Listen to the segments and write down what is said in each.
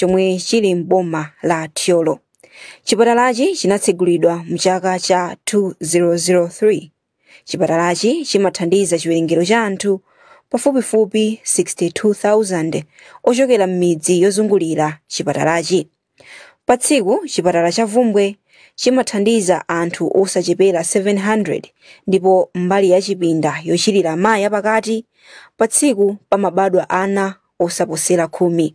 Chomwe chili m'boma la Thyolo. Chipatalachi chinatsegulidwa mchaka cha 2003. Chipatalachi chimathandiza chiwerengero cha anthu pafupifupi 62,000 ochokera m'midzi yozungulira chipatalachi. Pa tsiku, chipatala cha Vumbwe chimathandiza anthu osachepera 700, ndipo mbali ya chipinda yochirira amayi apakati, pa tsiku pamabadwa ana osaposera 10.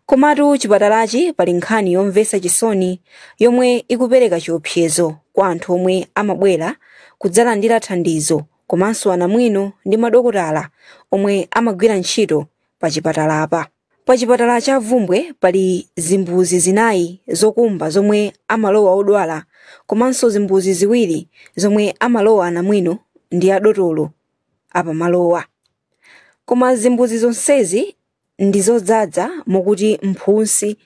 Komatu chipatalachi pali nkhani yomvetsa chisoni yomwe ikupereka chiopsezo kwa anthu omwe amabwera kudzalandira thandizo, komanso anamwino ndi madokotala omwe amagwira ntchito pa chipatalapa. Pa chipatala cha Vumbwe pali zimbuzi zinayi zokumba zomwe amalowa odwala, komanso zimbuzi ziwiri zomwe amalowa anamwino ndi adotolo apamalowa. Koma zimbuzi zonsezi ndi zodzaza mokuti mphutsi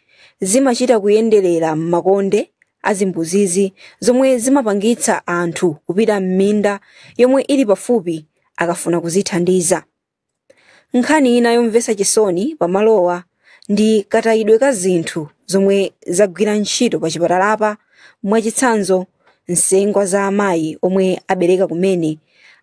zimachita kuyenderera m'makonde a zimbuzizi, zomwe zimapangitsa anthu kupita m'minda yomwe ili pafupi akafuna kuzithandiza. Nkhani ina yomvetsa chisoni pamalowa ndi katayidwe ka zinthu zomwe zagwira ntchito pa chipatalapa. Mwachitsanzo, nsengwa za amayi omwe abereka kumene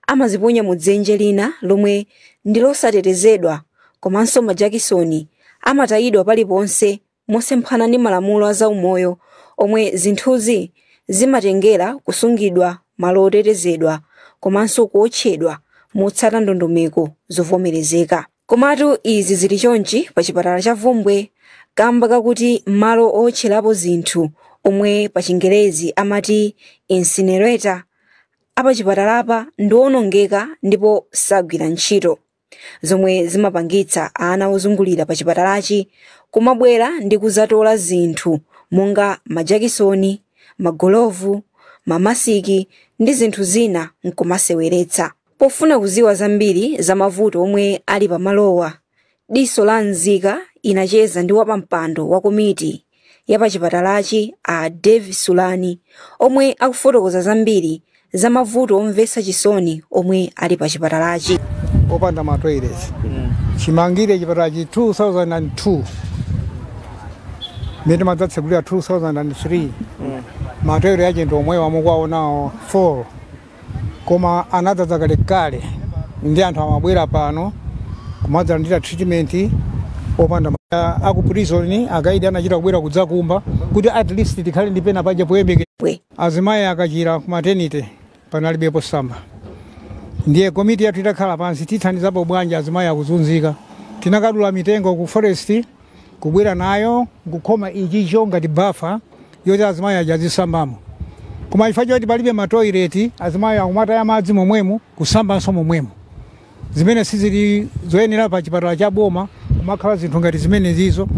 amaziponya mu dzenje lina lomwe ndi losatetezedwa, komanso majakisoni amatayidwa paliponse mosemphana ndi malamulo a zaumoyo omwe zinthuzi zimatengera kusungidwa malo otetezedwa komanso kuotchedwa motsata ndondomeko zovomerezeka. Komatu izi zili chonchi pa chipatala cha Vumbwe kamba kakuti malo otcherapo zinthu, omwe pa Chingerezi amati incinerator, apachipatalapa ndi owonongeka ndipo sagwira ntchito, zomwe zimapangitsa ana ozungulira pa chipatalachi kumabwera ndi kuzatola zinthu monga majakisoni, magolovu, mamasiki ndi zinthu zina nkumaseweretsa. Pofuna kuziwa zambiri za mavuto omwe ali pamalowa, Diso la Nzika inacheza ndi wapampando wa komiti ya pachipatalachi, a Dave Sulani, omwe akufotokoza zambiri za mavuto omvetsa chisoni omwe ali pachipatalachi. Opanda ma toilet. Chimangire chipatalachi 2002, mmene madzatsegulira 2003, ma toilet ache ndi omwewa mukuwaonawo 4, koma anadzadza kalekale ndi anthu amabwera pano kumadzalandira treatment opanda aku prison. Akaidi anachita kubwera kudzakumba kuti at least tikhale ndi pena paja poyembekeza. Azimayi akachira ku maternity panalibepo samba. Ndiye komiti yathu itakhala pansi, tithandizapo bwanji? Azimayi akuzunzika. Tinakadula mitengo ku forest, kubwera nayo, nkukhoma ichicho ngati bafa yoti azimayi aja azisambamo. Koma chifukwa choti palibe ma toilet, azimayi akumataya madzi momwemo, kusambanso momwemo, zimene sizili zoyenera pa chipatala cha boma kumakhala zinthu ngati zimene zizo.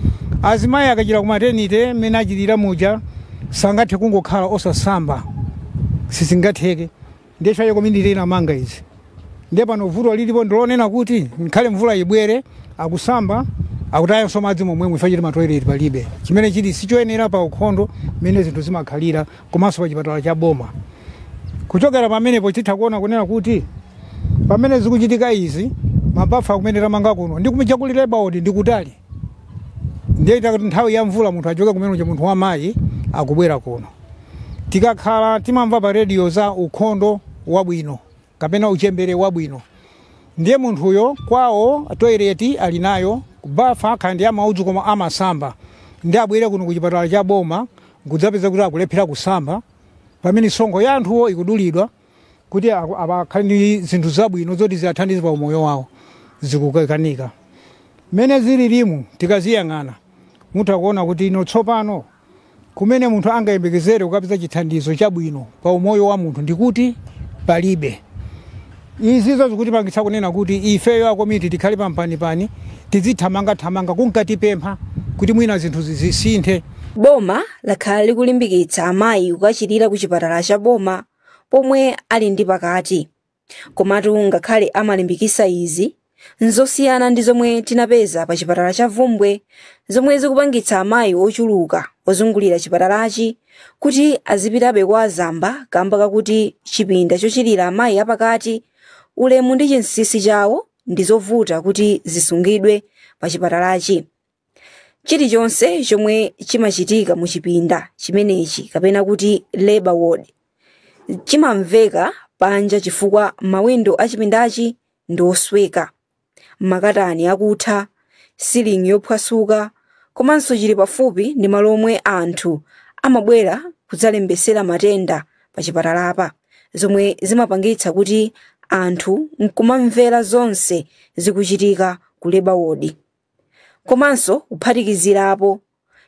Azimayi akachira ku maternity, mmene achitira muja, sangathe kungokhala osasamba, sizingatheke. Ndiye chaye komiti inamanga izi. Ndiye pano vuto lilipo ndilonena kuti nkhale mvula ibwere, akusamba, akutayanso madzi momwemo chifukwa choti ma toilet palibe, chimene chili sichoyenera pa ukhondo mmene zinthu zimakhalira komanso pa chipatala cha boma. Kuchokera pamenepo titha kuona kunena kuti pamene zikuchitika izi, mabafa kumene tamanga kuno ndi kumene kuli labour ward ndi kutali. Ndiye itakuti nthawi ya mvula munthu achoke kumene uja, munthu wamayi akubwera kuno. Tikakhala timamva pa rediyo za ukhondo wabwino kapena uchembere wabwino, ndiye munthuyo kwawo toilet ali nayo, kubafa khandi amaudzu, koma amasamba. Ndi abwere kuno kuchipatala cha boma nkudzapeza kuti akulephera kusamba, pamene misonkho ya anthuwo ikudulidwa kuti akhale ndi zinthu zabwino zoti ziathandize pa umoyo wawo, zikukanika. Mmene zililimu, tikaziyang'ana mutha kuona kuti ino tsopano kumene munthu angayembekezere kukapeza chithandizo chabwino pa umoyo wa munthu ndikuti palibe. Izizo zikutipangitsa kunena kuti ifeyo akomiti tikhale pampanipani, tizithamangathamanga kunkatipempha kuti mwina zinthu zisinthe. Boma lakhala likulimbikitsa amayi kukachirira ku chipatala cha boma pomwe ali ndi pakati. Komatu ngakhale amalimbikitsa izi, nzosiyana ndi zomwe tinapeza pa chipatala cha Vumbwe, zomwe zikupangitsa amayi ochuluka ozungulira chipatalachi kuti azipitabe kwa azamba, kamba kakuti chipinda chochirira amayi apakati, ulemu ndi chinsinsi chawo ndi zovuta kuti zisungidwe pa chipatalachi. Chilichonse chomwe chimachitika mu chipinda chimenechi kapena kuti labor ward chimamveka panja chifukwa mawindo a chipindachi ndi osweka, makatani akutha, silingi yophwasuka, komanso chili pafupi ndi malo omwe anthu amabwera kudzalembesera matenda pa chipatalapa, zomwe zimapangitsa kuti anthu nkumamvera zonse zikuchitika ku labor ward. Komanso kuphatikizirapo,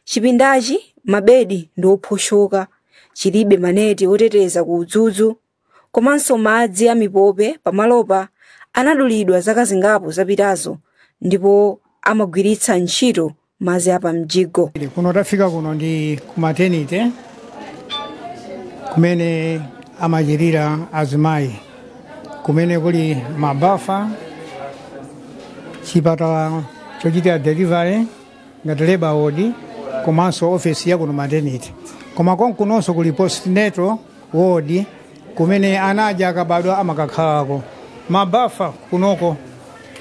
chipindachi mabedi ndi ophoshoka, chilibe maneti oteteza ku udzudzu, komanso madzi a mipope pamalopa anadulidwa zaka zingapo zapitazo ndipo amagwiritsa ntchito madzi apamjigo. Kuno tafika kuno ndi ku maternity kumene amachirira azimayi, kumene kuli mabafa, chipatala chochitira delivery ngati labor ward, komanso ofesi ya kuno maternity. Koma konkunonso kuli postnatal ward kumene ana aja akabadwa amakakhalako. Mabafa kunoko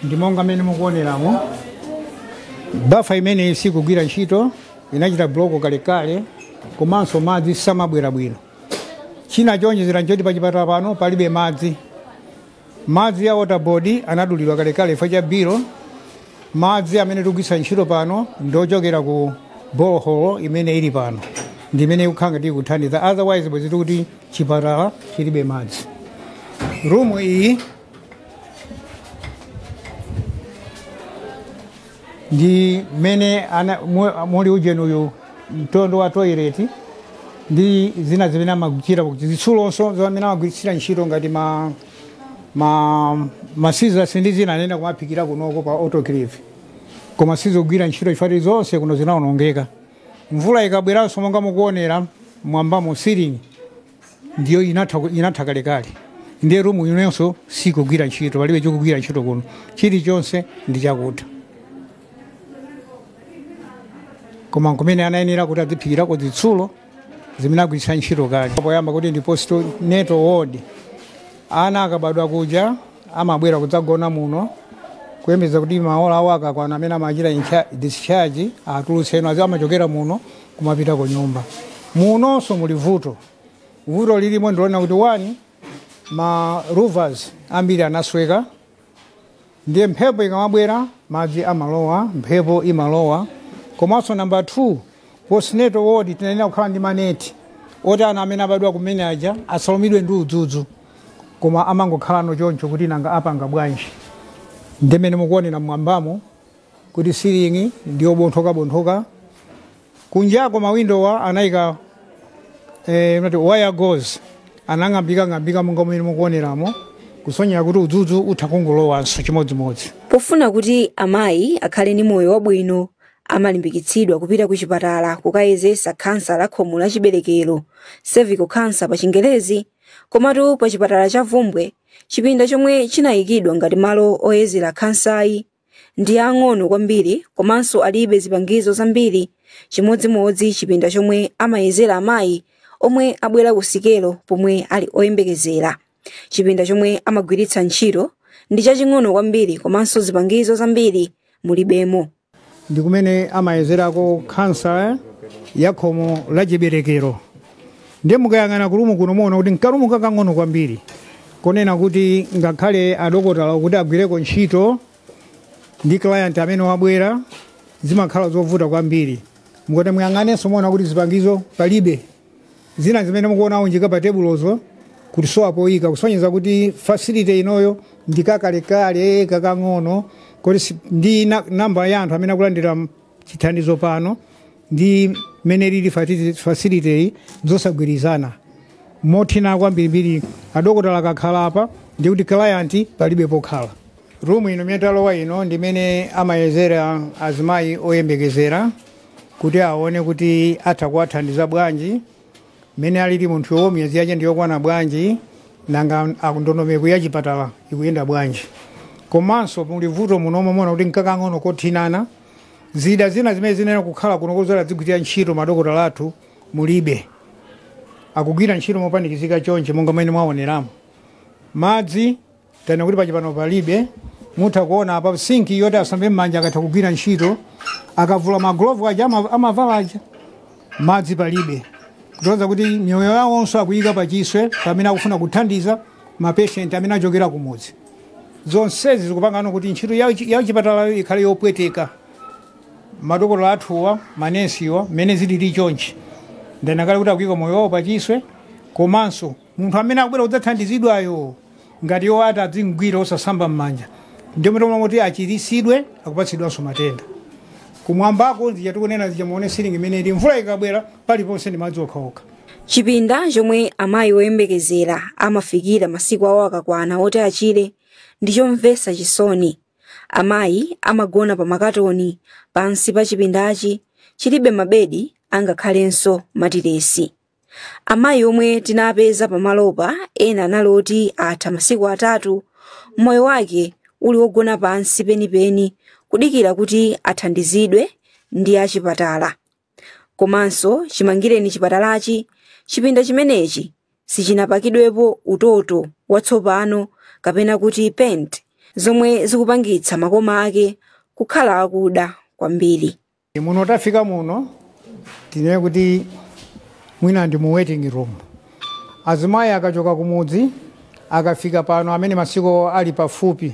ndi monga mmene mukuoneramo. Bafa imene sikugwira ntchito, inachita block kalekale, komanso madzi samabwera bwino. China chonjezera nchoti pachipatala pano palibe madzi. Madzi ya water board anadulidwa kalekale chifukwa cha bill. Madzi amene tikugwiritsa ntchito pano ndochokera ku borehole imene ili pano, ndi imene ikukhala ngati ikuthandiza, otherwise bwezi tikuti chipatala chilibe madzi. Room iyi ndi mmene muli ujenuyu mtondo wa toilet ndi zina zimene amagwira, zitsulonso zimene amagwiritsira ntchito ngati ma scissors ndi zina anene kumaphikira kunoko pa autoclave, koma sizogwira ntchito chifukwa zonse kuno zinawonongeka. Mvula ikabweranso monga mukuonera mwambamo ceiling ndiyo inatha kalekale, ndiye room inonso sikugwira ntchito, palibe chokugwira ntchito kuno, chilichonse ndi chakutha. Koma kumene anayenera kuti aziphikirako zitsulo zimene agwiritsa ntchito kale. Poyamba kuti ndi postnatal ward, ana akabadwa kuja amabwera kudzagona muno kuyembekeza kuti maola awo akakwana amene amachita discharge atulutseno, amachokera muno kumapita ku nyumba. Munonso muli vuto. Vuto lilimo ndiloona kuti one, ma louvers ambiri anasweka, ndiye mphepo ikamabwera madzi amalowa, mphepo imalowa. Komanso number 2, postnatal ward tinayenera kukhala ndi maneti oti ana amene abadwa kumene aja asalumidwe ndi udzudzu, koma amangokhalano choncho kuti nanga apanga bwanji. Ndimene mukuonera mmwambamo kuti ceiling ndiyobonthokabonthoka. Kunjako mawindowa anayika wire gauze, anang'ambikang'ambika monga mmene mukuoneramo, kusonyera kuti udzudzu utha kungolowanso chimodzimodzi. Pofuna kuti amayi akhale ndi moyo wabwino, amalimbikitsidwa kupita ku chipatala kukayezesa khansa la khomo la chiberekero, cervical cancer pa Chingerezi. Komatu pa chipatala cha Vumbwe, chipinda chomwe chinayikidwa ngati malo oyezera khansayi ndi ang'ono kwambiri, komanso alibe zipangizo zambiri, chimodzimodzi chipinda chomwe amayezera amayi omwe abwera ku sikelo pomwe ali oyembekezera. Chipinda chomwe amagwiritsa ntchito ndi chaching'ono kwambiri, komanso zipangizo zambiri mulibemo. Ndi kumene amayezerako khansa ya khomo la chiberekero. Ndiye mukayang'ana ku room kuno muona kuti nka room kakang'ono kwambiri, konena kuti ngakhale adokotala kuti agwireko ntchito ndi client amene wabwera zimakhala zovuta kwambiri. Mukati muyang'anenso muona kuti zipangizo palibe, zina zimene mukuona unjika pa tebulozo kuti sowa poyika, kusonyeza kuti facility inoyo ndi kakalekale kakang'ono, kuti ndi namba ya anthu amene akulandira chithandizo pano ndi mmene lili facility iyi zosagwirizana. Mothina kwambirimbiri adokotala akakhala apa ndi kuti client palibe pokhala. Room ino imene talowa ino ndi imene amayezera azimayi oyembekezera kuti aone kuti atha kuwathandiza bwanji, mmene alili munthuyo miyezi yake ndiyokwana bwanji, nanga ndondomeko ya chipatala ikuyenda bwanji. Komanso muli vuto munomo muona kuti nkakang'ono kothinana, zida zina zimene zinena kukhala kuno kozala zigwirira ntchito madokotala athu mulibe, akugwira ntchito mopanikizika chonche monga mmene mwaoneramo. Madzi tana kuti pachipano palibe, Mutha kuona apa sinki yoti asambe m'manja akatha kugwira ntchito, akavula maglovu aja amavala aja, madzi palibe. Kutonza kuti miyoyo yawonso akuyika pachiswe pamene akufuna kuthandiza mapatient amene achokera kumudzi. Zonsezi zikupangano kuti ntchito ya chipatalayo ikhale yopweteka. Madokotala athuwa, manesiwa, mmene zilili chonchi ndanakale kuti akuyika moyo wawo pachiswe, komanso munthu amene akubwera kudzathandizidwayo ngati iwo ati adzingwira osasamba m'manja, ndiye kuti achiritsidwe akupatsidwanso matenda. Kumwambako nzija tikunena zija, muone silingi imene ili, mvula ikabwera paliponse ndi madzi okhaokha. Chipinda chomwe amayi oyembekezera amafikira masiku awo akakwana oti achire ndi chomvetsa chisoni. Amayi amagona pa makatoni pansi pa chipindachi, chilibe mabedi angakhalenso matiresi. Amayi omwe tinapeza pamalopa ena anali oti atha masiku 3 moyo wake uli wogona pansi penipeni kudikira kuti athandizidwe ndi achipatala. Komanso chimangireni chipatalachi, chipinda chimenechi sichinapakidwepo utoto watsopano kapena kuti paint, zomwe zikupangitsa makoma ake kukhala akuda kwambiri. Muno tafika muno tinene kuti mwina ndi mu waiting room. Azimayi akachoka kumudzi akafika pano, amene masiku ali pafupi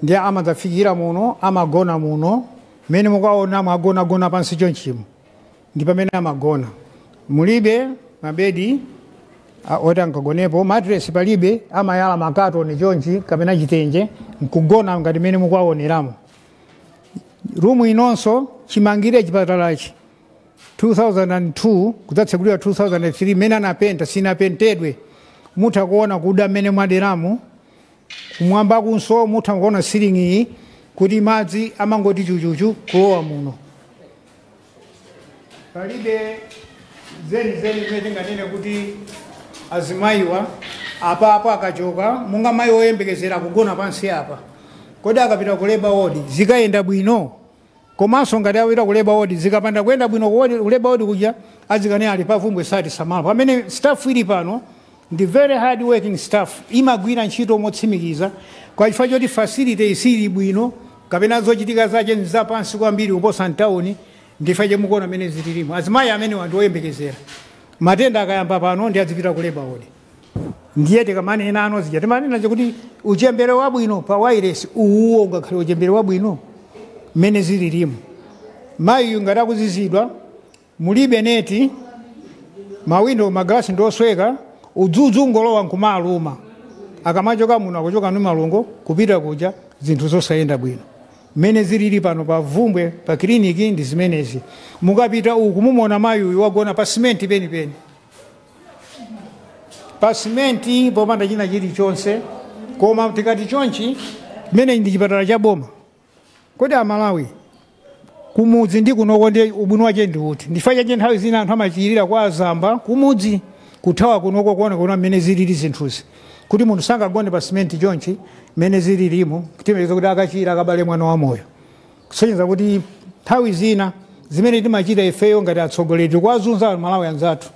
ndiye amadzafikira muno, amagona muno. Mmene mukaona mwagonagona pansi chonchimo ndi pamene amagona. Mulibe mabedi oti ankagonepo, matresi palibe, amayala makatoni chonchi kapena chitenje nkugona ngati mmene mukuwaoneramo. Rumu inonso chimangire chipatalachi 2002 kudzatsekulira 2003, mmene anapenta sinapentedwe. Mutha kuona kuda mmene mwaderamo. Kumwamba kunso mutha kuona silingi iyi kuti madzi amangoti chuchuchu kulowa muno. Palibe zenizeni zimene tinganene kuti azimayiwa apapo akachoka, monga mayi oyembekezera kugona pansi apa, kodi akapita ku labor ward zikayenda bwino? Komanso ngati apita ku labor ward zikapanda kuyenda bwino ku labor ward kuja, azikane ali pavumbwe sati samala. Pamene staff ili pano ndi very hard working staff, imagwira ntchito motsimikiza. Kwa chifukwa choti facility isili bwino kapena zochitika zache nzapansi kwambiri kuposa mtawuni, ndife chemukuona mmene zililimo. Azimayi amene ndi oyembekezera, matenda akayamba pano ndi adzipita ku labor ward. Ndiye tikamanena ano zija timanena kuti uchembere wabwino pa wireless uwuwo ungakhale uchembere wabwino mmene zililimo? Mayiyu ngati akuzizidwa, mulibe neti, mawindo magalasi ndiosweka, udzudzu ungolowa nkumaluma. Akamachoka muno akuchoka ndi malungo kupita kuja, zinthu zosayenda bwino. Mmene zilili pano pa Vumbwe pa kiliniki ndi zimenezi. Mukapita uku mumuona mayi uyu wagona pa simenti penipeni, pa simenti popanda china chilichonse. Koma tikati chonchi, mmene ndi chipatala cha boma, kodi Amalawi kumudzi ndi kunoko ndi ubwino wache ndi uti? Ndifa chache nthawi zina anthu amachiyirira kwa azamba kumudzi kuthawa kunoko kuona kuona mmene zilili zinthuzi, kuti munthu sangagone pa simenti chonchi mmene zililimo, kutemekeza kuti akachira akabale mwana wa moyo. Kusonyeza kuti nthawi zina zimene timachita ifeyo ngati atsogoleri tikuwazunza Amalawi anzathu.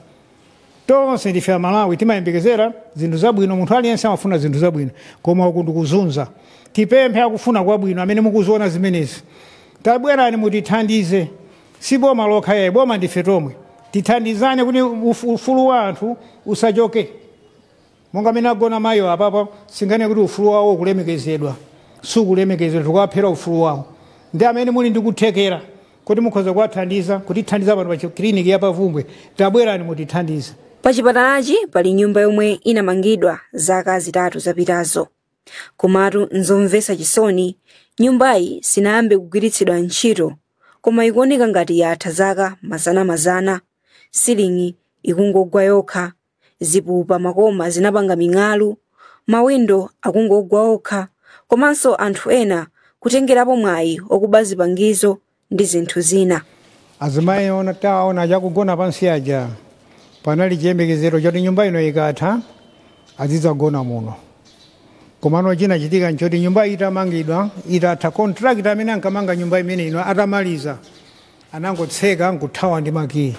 Tonse ndife Amalawi, timayembekezera zinthu zabwino, munthu aliyense amafuna zinthu zabwino, koma uku ndikuzunza. Tipemphe akufuna kwabwino amene mukuziona zimenezi, tabwerani mutithandize. Si boma lokha yayi, boma ndife tomwe. Tithandizane kuti ufulu wa anthu usachoke. Monga amene agona mayiwo apapa, singane kuti ufulu wawo ukulemekezedwa, sukulemekezedwa, tikuwaphera ufulu wawo. Ndi amene muli ndi kuthekera kuti mukhoza kuwathandiza, kutithandiza pano pa kiliniki ya Pavumbwe, tabwerani mutithandize. Pa chipatalachi pali nyumba yomwe inamangidwa zaka 3 zapitazo, komatu nzomvetsa chisoni, nyumbayi sinayambe kugwiritsidwa ntchito, koma ikuoneka ngati yatha zaka mazana-mazana. Silingi ikungogwa yokha, zipupa makoma zinapanga ming'alu, mawindo akungogwa okha, komanso anthu ena kutengerapo mwayi okuba zipangizo ndi zinthu zina. Azimayi ona taona chakugona pansi aja, panali chiyembekezero choti nyumba ino ikatha azidzagona muno. Komano chinachitika nchoti nyumba itamangidwa, itatha, contractor amene ankamanga nyumba imene ino atamaliza anangotseka nkuthawa ndi makiyi.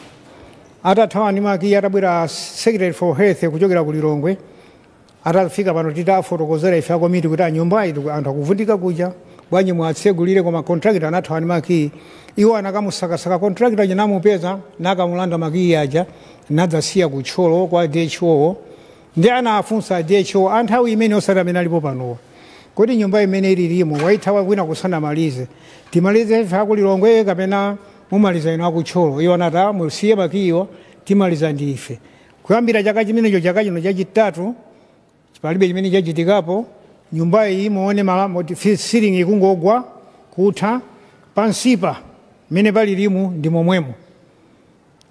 Atathawa ndi makiyi, atabwera Secretary for Health kuchokera ku Lilongwe, Atafika pano titafotokozera ife akomiti kuti anyumbayi anthu akuvutika kuja, bwanji mwatsegulire, koma contractor anathawa ndi makiyi. Iwo anakamusakasaka contractor aja, namupeza, nakamulanda makiyi aja, nadzasiya kutcholo kwa DHO. Ndi anafunsa DHO anthawi imene, osati amene alipo panowa, kuti nyumba imene ililimo waithawa kwina kusanamalize, timalize ife akulilongwe kapena mumaliza inu akutcholo? Iwo anati musiye makiyiwo, timaliza ndi ife. Kuyambira chaka chimenecho, chaka chino chachitatu, palibe chimene chachitikapo. Nyumba iyi muone ceiling ikungogwa kutha, pansipa mmene palilimu ndi momwemo.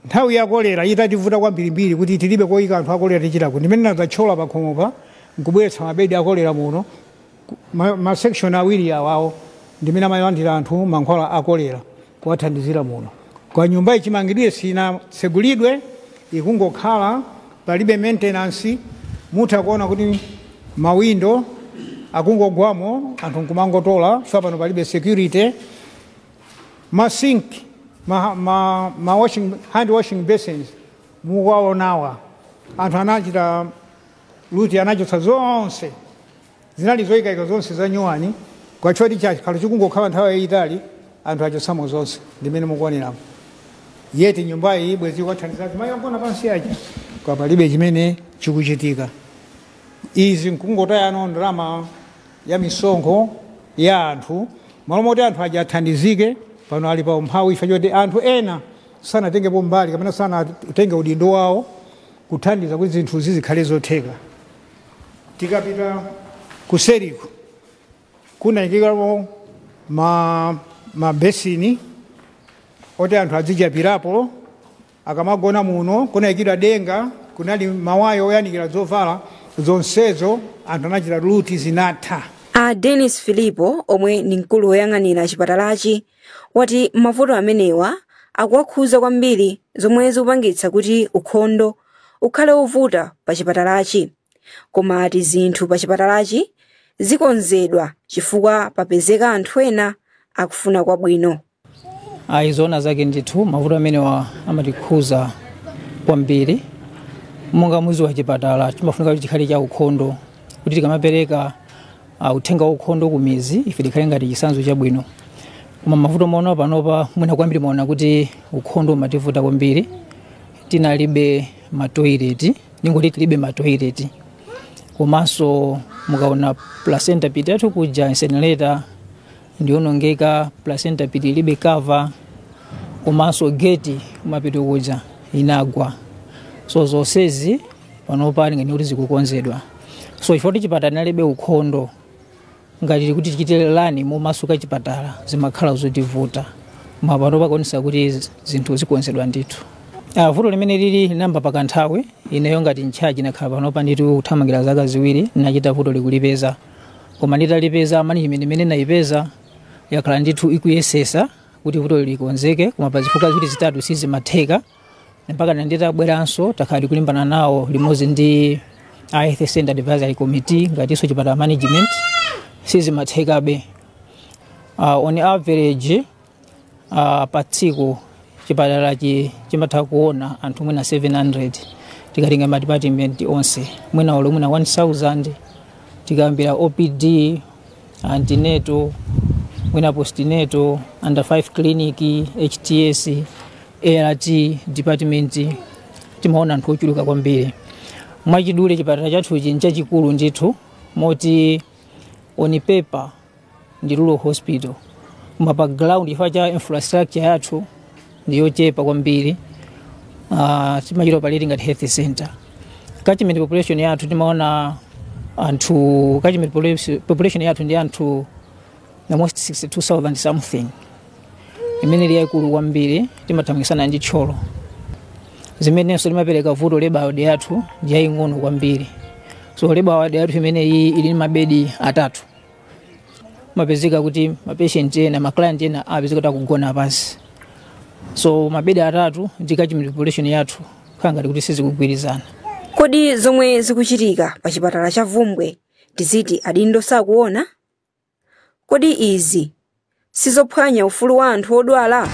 Nthawi ya kolera itativuta kwambirimbiri kuti tilibe koyika anthu akolera, tichitako ndimene nadzathyola pakhomopa nkubweretsa mabedi akolera muno, ma section awiri awawo ndimene amalandira anthu mankhwala akolera kuwathandizira muno. Kwa nyumba ichimangidwe sinatsegulidwe, ikungokhala, palibe maintenance. Mutha kuona kuti mawindo akungogwamo, anthu nkumangotola so pano palibe security. Ma sink, ma washing, hand washing basins mukuwaonawa, anthu anachita loot, anachotsa zonse zinali zoyikayika zonse za nyuwani. Kwachoti chakhala chikungokhala nthawi yayitali, anthu achotsamo zonse ndimene mukuoneramo. Yeti nyumba iyi bwezi kwathandiza mayi agona pansi aja, kwa palibe chimene chikuchitika. Izi nkungotayano ndalama ya misonkho ya anthu, malo moti anthu aja athandizike. Pano ali pa umphawi ife choti anthu ena sanatengepo mbali kapena sanatenge udindo wawo kuthandiza kuti zinthu zizikhale zotheka. Tikapita kuseriko, kunayikikamo mabesini oti anthu adzichapirapo akamagona muno, kunayikidwa denga, kunali mawayo oyanikira zovala, zonsezo anthu anachita loot, zinatha. A Denis Filipo, omwe ndi mkulu woyang'anira chipatalachi, wati mavuto amenewa akuwakhuza kwambiri, zomwe zikupangitsa kuti ukhondo ukhale wovuta pa chipatalachi. Koma ati zinthu pa chipatalachi zikonzedwa chifukwa papezeka anthu ena akufuna kwabwino. Ayi, zoona zake ndithu, mavuto amenewa amatikhuza kwambiri. Monga muzi wa chipatala, chimafunika kuti chikhale cha ukhondo, kuti tikamapereka uthenga wa ukhondo ku mizi, ife tikhale ngati chitsanzo chabwino. Koma mavuto maona panopa, mwina kwambiri maona kuti ukhondo umativuta kwambiri. Tinalibe matoilet, ningoti tilibe matoilet. Komanso mukaona placenta pit yathu kuja, incinerator ndionongeka, placenta pit ilibe cover, komanso gate kumapito kuja inagwa. So zonsezi panopa ngani kuti zikukonzedwa. So chifukwa kuti chipatala inalibe ukhondo, ngati kuti tichite run momasuka chipatala, zimakhala zotivuta. Koma panopa kuonesa kuti zinthu zikonzedwa ndithu. Vuto limene lili linamba pakanthawi. Ineyo ngati in-charge nakhala panopa ndithu kuthamangira zaka 2, nachita vuto likulipeza. Koma nditalipeza, management imene nayipeza yakhala ndithu ikuyesesa kuti vuto likonzeke, koma pa zifukwa ziwiri zitatu sizimatheka. Mpaka nditabweranso, takhala tikulimbana nawo limodzi ndi health center advisory committee ngatinso chipatala management, sizimathekabe. On average, pa tsiku chipatalachi chimatha kuona anthu mwina 700, tikatenga ma department onse, mwina olo mwina 1000, tikayambira OPD, antenatal, mwina postnatal, under 5 clinic, HTS, ART department, timaona anthu ochuluka kwambiri. Mwachidule, chipatala chathuchi nchachikulu ndithu, moti on paper ndi rural hospital, koma pa ground, chifukwa cha infrastructure yathu ndiyochepa kwambiri, timachita operate ngati health center. Catchment population yathu, timaona anthu, catchment population yathu ndi anthu almost 62,000 something, imene ili yayikulu kwambiri. Timathamangisana ndi Thyolo, zimenenso limapereka vuto. Labour ward yathu ndi yaying'ono kwambiri. So labour ward yathu imene iyi ili ndi mabedi atatu, mapezeka kuti mapatient ena, maclient ena apezeka kuti akugona pansi. So mabedi atatu ndi catchment population yathu khala ngati kuti sizikugwirizana. Kodi zomwe zikuchitika pa chipatala cha Vumbwe tiziti adindo sakuona? Kodi izi sizophwanya ufulu wa anthu odwala?